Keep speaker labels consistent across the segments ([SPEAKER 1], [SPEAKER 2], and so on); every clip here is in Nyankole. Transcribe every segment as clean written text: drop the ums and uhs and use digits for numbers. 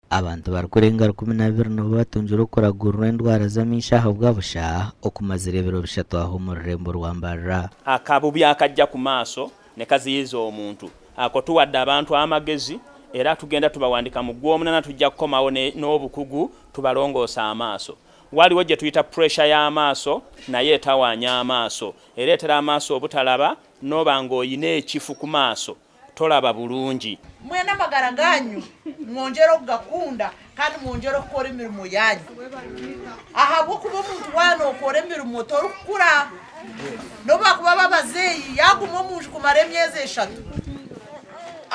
[SPEAKER 1] Abantu barikurenga 12 nibo batungire okuragurirwa endwara z'amaisho ahabwa busha okumazire ebiro bishatu aha omu rurembo rwa Mbarara.
[SPEAKER 2] Akabubi akajja ku maaso ne kaziyiza omuntu. Ako tuwadde abantu amagezi era tugenda tubawandika mu Gwomunana tujja kukomawo n'obukugu tubalongoose amaaso. Waliwo gye tuyita pressure y'amaaso nayo etawaanya amaaso. Ereetera amaaso obutalaba n'oba ng'olina ekifu ku maaso tolaba bulungi.
[SPEAKER 3] Mwena amagara gaanyu mwongyere okugakunda kandi mwongyere okukora emirimo yaanyu, ahabw'okuba omuntu waaba nookora emirimo torikukura. N'obu baakuba b'abazeeyi yaaguma omu nju kumara emyezi eshatu,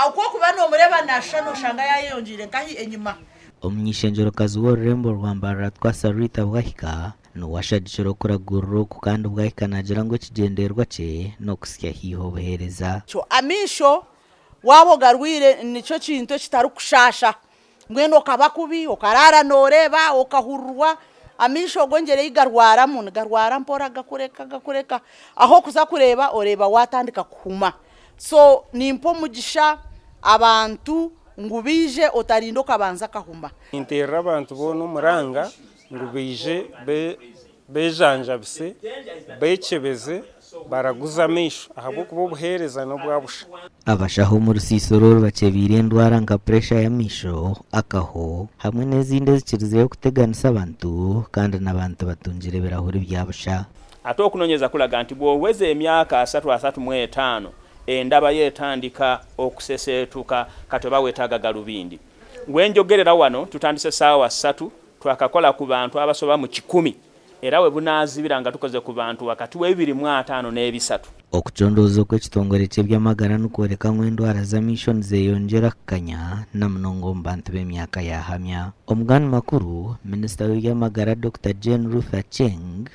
[SPEAKER 3] oku orikuba noomureeba naashushana oshanga yaayeyongyeire nkahi enyima.
[SPEAKER 1] Omuny'eishengyerokazi w'orurembo rwa Mbarara Twasa Rita Bwahika niwe ashagikire okuragurira oku kandi Bwahika naagira ngu ekigyendererwa kye n'okuhitsya haihi obuheereza.
[SPEAKER 3] Amaisho waaba ogarwaire nikyo kintu ekitarikushasha mbwenu okaba kubi okaraara nooreeba okahurirwa, amaisho ago engyeri ei garwaramu nigarwara mpora gakureka gakureka ahu orikuza kureeba oreeba waatandika kuhuma. So nimpa omugisha abantu ngu baije otarinda okabanza akahuma.
[SPEAKER 4] Ninteerera abantu boona omuranga ngu baije bejanjabise, bekyebeze, baraguze amaisho ahabw'okuba obuheereza n'obwa busha.
[SPEAKER 1] Abashaho omu rusiisiro oru bakyebiire endwara nka puresha y'amaisho, akaho hamwe n'ezindi ezikirizeyo kuteganisa abantu kandi n'abantu batungire ebirahuri bya busha.
[SPEAKER 2] Ate okunonyereza kulaga nti bw'oweza emyaka asatu 35 endaba yo etandika okuseseetuka kati oba wetaaga galubindi. Wenjogerera wano tutandise saawa ssatu twakakola ku bantu abasoba mu kikumi era webunaazibira nga tukoze ku bantu wakati w'ebibiri mu ataano n'ebisatu.
[SPEAKER 1] Okucondooza okw'ekitongore ky'eby'amagara nikworeka ngu endwara z'amaisho nizeyongyera kukanya na munonga omu bantu b'emyaka ya hamya. Omugani makuru, Minisita w'eby'amagara Dokita Jane Ruth Aceng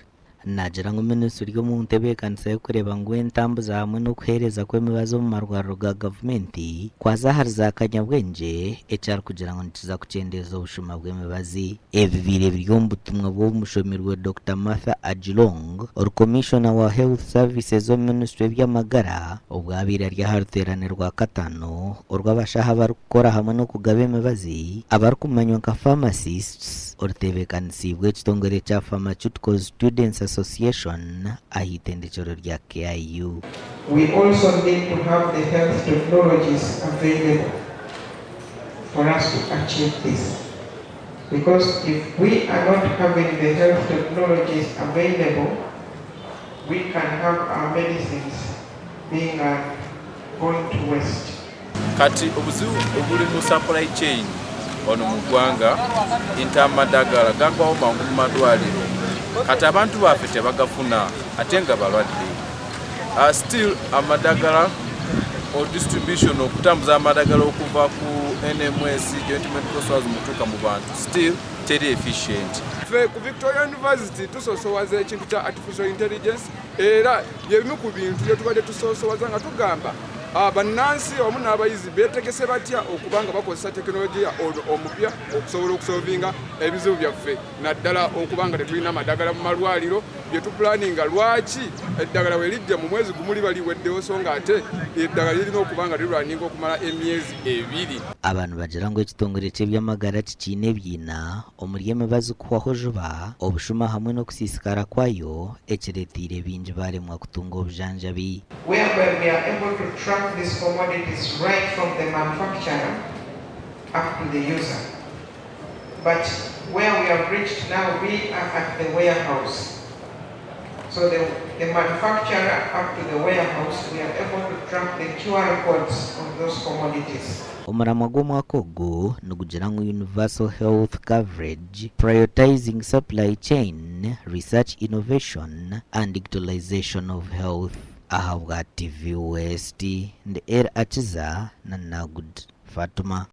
[SPEAKER 1] Naagira ngu minisitule eri omu ntebeekanisa y'okureeba ngu entambuza hamwe n'okuheereza kw'emibazi omu marwariro ga gavumenti kwaza ahari za kanyabwengye eki arikugira ngu nikiza kukyendeeza obushuma bw'emibazi. Ebi bibaire biri omu butumwa bw'omushomirwe Dokita Martha Ajilong, ori Komishona wa Health Services omu minisitule y'eby'amagara obwo abaire ari aha ruteerane rwakataano orw'abashaho abarikukora hamwe n'okugaba emibazi abarikumanywa nka Pharmacists oruteebekanisiibwe ekitongore kya Pharmaceutical Students Association aha itendekyero rya KIU.
[SPEAKER 5] We also need to have the health technologies available for us to achieve this because if we are not having the health technologies available, we can have our medicines being going to waste.
[SPEAKER 6] Kati obuzibu obuli mu supply chain wano mu ggwanga nti amadagala gagwawo mangu mu madwaliro kati abantu baffe tebagafuna ate nga balwadde. Uh, still amadagala or distribution okutambuza amadagala okuva ku NMS Joint Medical Stores mutuuka mu bantu still teri efficient.
[SPEAKER 7] Ffe ku Victoria University tusosowaza ekintu kya artificial intelligence era byebimu ku bintu byetubadde tusoosowaza nga tugamba ah, bannansi wamu n'abayizi beetegese batya okuba nga bakozesa tekinologiya ono omupya okusobola okusolvinga ebizibu byaffe naddala okuba nga tetulina madagala mu malwaliro bye tupulaninga lwaki eddagala we lijja mu mwezi gumu liba liweddewo so nga ate eddagala lirina okuba nga lirwaninga okumala emyezi ebiri.
[SPEAKER 1] Aba nibagira ngu ekitongore ky'eby'amagara kikiine ebiina omuri emibazi kuhwaho juba, obushuma hamwe n'okusiisikara kwayo ekireeteire baingi baaremwa kutunga obujanjabi.
[SPEAKER 5] Whereby we are able to track these commodities right from the manufacturer up to the user but where we have reached now we are at the warehouse so the, the manufacturer up to the warehouse we are able to track the QR codes of those commodities.
[SPEAKER 1] Omuramwa gw'omwaka ogu nigugira ngu Universal Health Coverage, Prioritising Supply Chain, Research Innovation and Digitalisation of Health. Ahabwa TV West, ndi El Akiza na Nagud Fatuma.